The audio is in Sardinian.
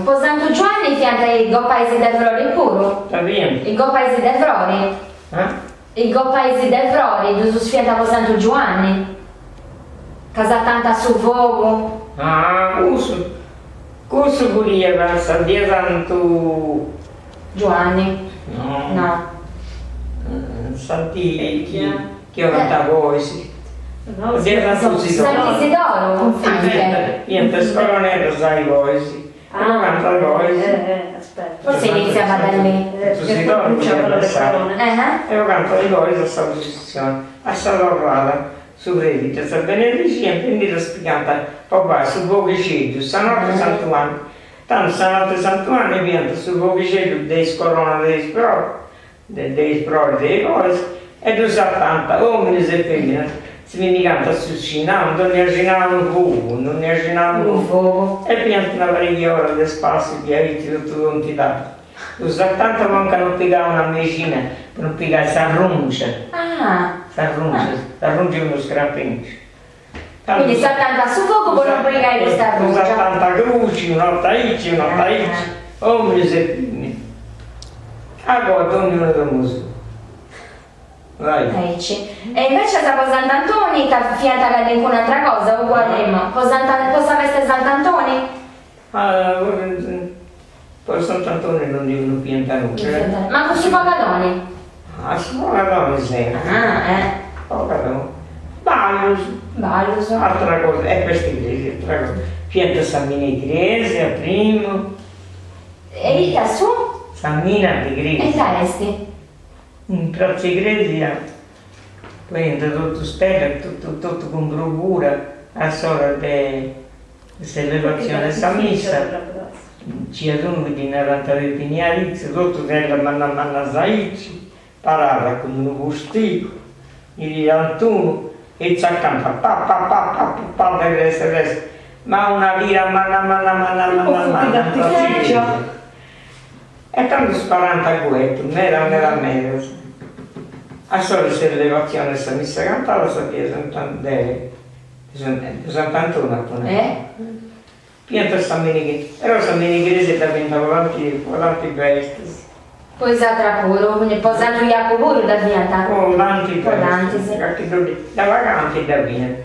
Po Santu Giuanni fiant is gopais de frori puru? Ita fiant? Is gopais de frori. Ah? Is gopais de frori ddus fiant po Santu Giuanni? Ca satànt a su fogu. Ah, cussu, cussu furiat sa dì 'e Santu. Giuanni. No. No. Sa dì chi chi 'ogant bois. Sa dì 'e Santu Sidoru. Santu Isidoru? Anche. Fiant is coroneddas a is bois. E 'ogant is bois. Forse iniziava da lì. Santu Sidoru fiat sa. E 'ogant is bois a sa prucessioni. A sa torrada su predi ddas benedixiat e ndi ddas pigant po fai su foghixeddu sa notti 'e Santu 'Anni. Tandu sa notti 'e Santu 'Anni fiant su foghixeddu de is coronas de is froris de is froris de is bois e ddu satànt ominis e feminas, si pinnigànt a su 'xinau, in dònnia 'xinau unu fogu, in dònnia 'xinau unu fogu e fiant una pariga 'e oras de spassiu diaici totu tontidadi. Ddu satànt po nca no pigai una mexina, po no pigai s'arruncia, s'arruncia, s'arruncia est unu scrapingiu. Quindi satànt a su fogu po no pigai custa arruncia. Ddu satànt a cruci, una 'orta aici, una 'orta aici, ominis e feminas. Agoa donniunu a domu sua. Vai. Aici. E invecias po Sant'Antoni ita fiant calincun'atra cosa, uguali, po Santa, po sa festa 'e Sant'Antoni? Ah, po Sant'Antoni non ndi no fiant nudda. Mancu su fogadoni? Ah, su fogadoni sempri. Ah, eh. Fogadoni. Ballus. Ballus. Atra cosa, e festa 'e cresia, atra cosa. Fiant sa mina 'e cresia, primu. E ita su? Sa mina de cresia. E ita esti? In pratza 'e cresia poniant totu steddas, totu totu cun bruvura a s'ora de s'elevatzioni 'e sa missa, nci iat unu chi ddi narant Pepini Aritzu, totu tellas mannas mannas aici, parada cun unu fustigu, ndi tirant unu e tzacant pa pa pa pa pa pa de presse presse, ma una pira manna manna manna manna manna in pratza 'e cresia. E tandu sparant a guetu, meda meda medas. A s'ora 'e s'elevatzioni 'e sa missa cantada sa dì 'e Sant'Andrea, de Sant'Antoni apu nau, fiant sa mina 'e, però sa mina 'e cresia dda fiant po tanti po tanti festas. Po is atras puru, quindi po Santu Jacu puru dda fiant? Po tanti festas, carchi dda pagant e dda fiant.